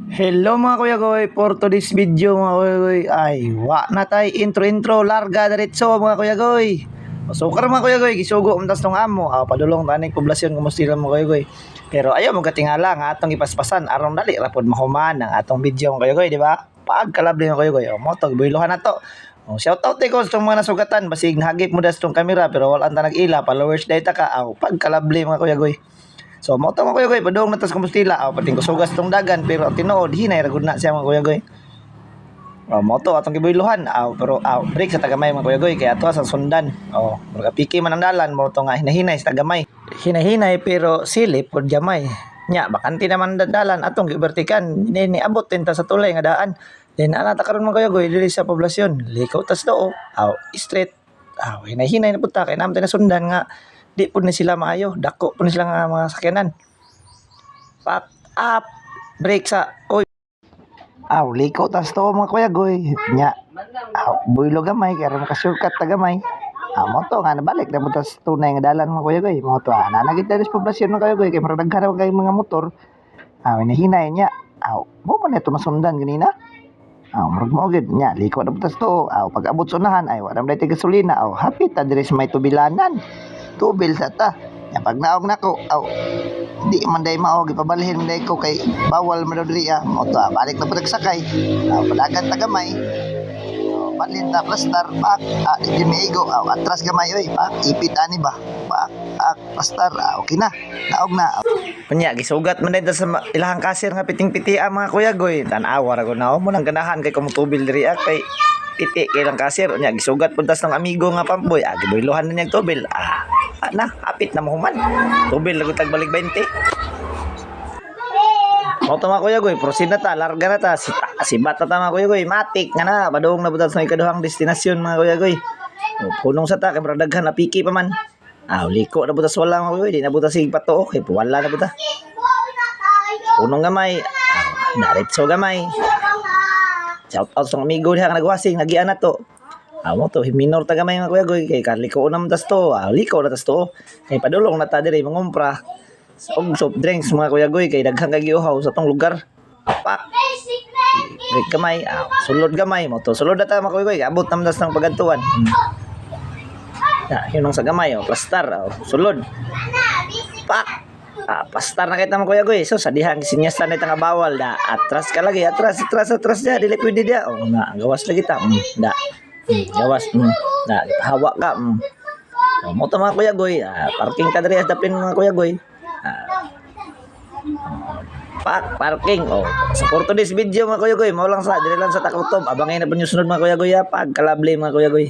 Hello, mga kuya goy, for today's video, mga kuya goy, ay wa na tay intro intro, larga diretso, mga kuya goy. Sukar, mga kuya goy, gisugo ang tas tong amo, ah, padulong taning poblasyon kumusta mga kuya goy. Pero ayaw mo katingala nga atong ipaspasan aron dali ra pod mahuman ang atong video, mga kuya goy, di ba? Pagkalabli, mga kuya goy, o mo to gibuilohan na to. Oh, shout out ko sa mga nasugatan, basig nahagip mo das tong kamera pero wala anta nag-ila, followers data ka, aw pagkalabli, mga kuya goy. So mo to, mga kuya goy, padung na tas Compostela, aw pating kusugas tong dagan pero ang tinuod hinay ra gud na siya, mga kuya goy. Oh, mo to atong gibuilohan, aw pero aw break sa tagamay, mga kuya goy, kay ato sa sundan. Oh, murag piki man ang dalan mo to nga hinahinay sa tagamay. Hinahinay pero silip pud gamay. Nya bakante naman dalan atong gibertikan ni abot din ta sa tulay nga daan. Then ana ta karon, mga kuya goy, diri sa poblasyon. Likaw tas do, aw straight. Aw hinay-hinay na pud ta kay naman na sundan nga di pud ni sila maayo, dako pud ni sila nga mga sakyanan. Pak up, break sa oy. Aw liko tas to, mga kuya goy. Nya aw buylo gamay kay aron maka-shortcut ta gamay. Ah, mo to nga nabalik na mo tas tunay nga dalan, mga kuya goy. Mo to ah, nanagit diri sa poblasyon, mga kuya goy, kay murag daghan naman kay mga motor. Aw hinahinay nya. Aw mo man ito masundan ganina. Aw murag mao gid nya liko na tas to. Aw pag abot sa unahan ay wala man day gasolina. Aw hapit ta diri sa may tubilanan. Tubil sa ta. Nya pag naog nako, aw di man day mao gipabalhin man day ko kay bawal man daw diri ah. Mo to ah, balik na pud sakay. Aw padagan ta gamay. Aw, balhin ta plastar pak ah, di gyud miigo. Aw atras gamay oy pak ipit ani ba. Pak ak plastar ah, okay na. Naog na. Kunya gisugat man day sa ilahang kasir nga piting-piti ah, mga kuya goy. Tan-awa ra ko na mo nang ganahan kay kumutubil diri ah, kay piti kay lang kasir. Unya gisugat pud tas ng amigo nga pamboy. Ah giboylohan na niyang tubil. Ah, ah na hapit na mahuman. Tubil lagot tag balik 20. Mo to, mga kuya goy, proceed na ta, larga na ta, si, si bata ta, mga kuya goy, matik nga na, padung na butas sa ikaduhang destinasyon, mga kuya goy. O, punong sa ta, kay murag daghan na piki pa man. Ah, liko na butas wala, mga kuya goy, di na butas sige pato, okay, wala na buta. Punong gamay, ah, diretso gamay. Shout out sa amigo diha nga nagwasing, nagian na to. Ah, mo to, minor ta gamay, mga kuya goy, kay kaliko na man tas to, ah, liko na tas to. Kay padulong na ta diri mangumpra og soft drinks, mga kuya goy, kay daghang kay giuhaw sa tong lugar. Pak, break gamay, ah, sulod gamay mo to. Sulod na ta, mga kuya goy, abot naman tas ng pagantuan. Ya, yun ang sa gamay, oh, plastar, oh, sulod. Pak. Ah, plastar na kita, mga kuya goy. So sa dihang sinyasan na nga bawal da. Atras ka lagi, atras, atras, atras dia, dili pwede dia. Oh, na, gawas lagi ta. Da. Gawas. Da, hawa ka. Oh, mo to, mga kuya goy. Ah, parking ta diri sa dapin, mga kuya goy. Ah, pak, parking. Oh, sa for today's video, mga kuya goy, mao lang sa diri lang sa Takutob. Abangay na po yung sunod, mga kuya goy. Ah. Pagkalabli, mga kuya goy.